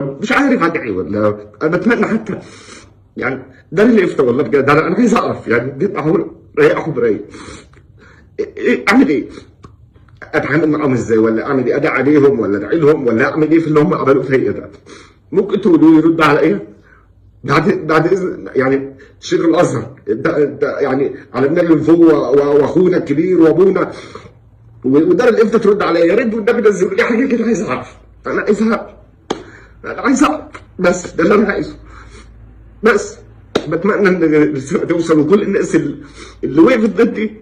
مش عارف ادعي ولا انا بتمنى حتى يعني ده اللي افتى والله بجد. انا عايز اعرف يعني بيبقى هو رايق برايق، إيه اعمل ايه؟ اتعامل معاهم ازاي؟ ولا اعمل ايه؟ ادعي عليهم ولا ادعي لهم ولا اعمل ايه في اللي هم عملوه فيا ده؟ ممكن تقولوا لي يرد على ايه؟ بعد اذن يعني شيخ الازهر ده يعني على دماغي من فوق، واخونا الكبير وابونا ودار الافتاء ترد عليا يا ريت، والنبي نزلوا لي حاجة كده. عايز اعرف، انا عايز اعرف، انا عايز اعرف، بس ده اللي انا عايزه. بس بتمنى ان الرسالة توصل، وكل الناس اللي وقفت ضدي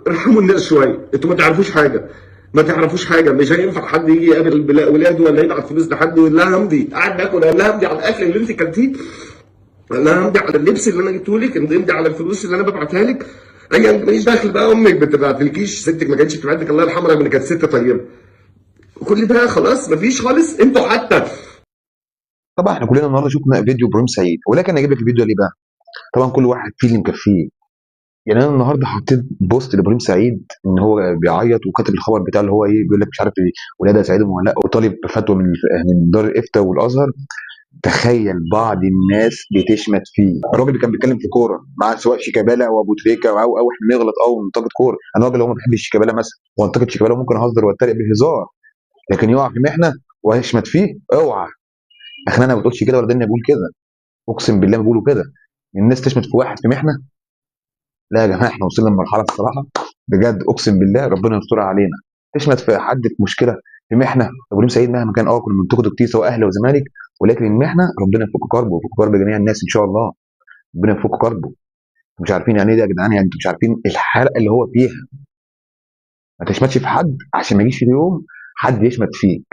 ارحموا الناس شوية، انتوا ما تعرفوش حاجة، ما تعرفوش حاجة. مش هينفع حد يجي يقابل ولاده ولا يبعت فلوس لحد ويقول لها امضي، قاعد باكل اقول لها امضي على الاكل اللي انت كلتيه، اقول لها امضي على اللبس اللي انا جبته لك، امضي على الفلوس اللي انا ببعتها لك. اي ماليش دخل بقى، امك ما بتبعتلكيش، ستك ما كانتش بتبعت لك الله يرحمها رغم ان كانت ست طيبة. كل ده خلاص مفيش خالص، انتوا حتى. طبعا احنا كلنا النهارده شفنا فيديو ابراهيم سعيد، ولكن انا اجيب لك الفيديو ليه بقى؟ طبعا كل واحد فيه اللي مكفيه. يعني انا النهارده حطيت post لابراهيم سعيد ان هو بيعيط وكاتب الخبر بتاعه اللي هو ايه، بيقول لك مش عارف ايه ولاده سعيد ولا لا، وطالب فتوى من دار الافتاء والازهر. تخيل بعض الناس بتشمت فيه، الراجل اللي كان بيتكلم في كورة مع سواء شيكابالا او ابو تريكه او احنا نغلط او ننتقد كورة. انا راجل هو ما بيحبش شيكابالا مثلا، وانتقد شيكابالا ممكن اهزر واتريق بهزار، لكن يقع في محنة ويشمت فيه اوعى. اخلانا ما بتقولش كده ولا ديننا بيقول كده، اقسم بالله ما بيقولوا كده. الناس تشمت في واحد في محنة؟ لا يا جماعة، احنا وصلنا لمرحلة الصراحة بجد اقسم بالله ربنا يسترها علينا. تشمت في حد في مشكلة في محنة، ابراهيم سعيد مهما كان كنا بننتقده كتير سواء اهلي وزمالك، ولكن المحنة ربنا يفك كربه ويفك كرب جميع الناس ان شاء الله. ربنا يفك كربه. مش عارفين يعني ايه ده يا جدعان، يعني انتوا مش عارفين الحلقة اللي هو فيها. ما تشمتش في حد عشان ما يجيش في يوم حد يشمت فيك.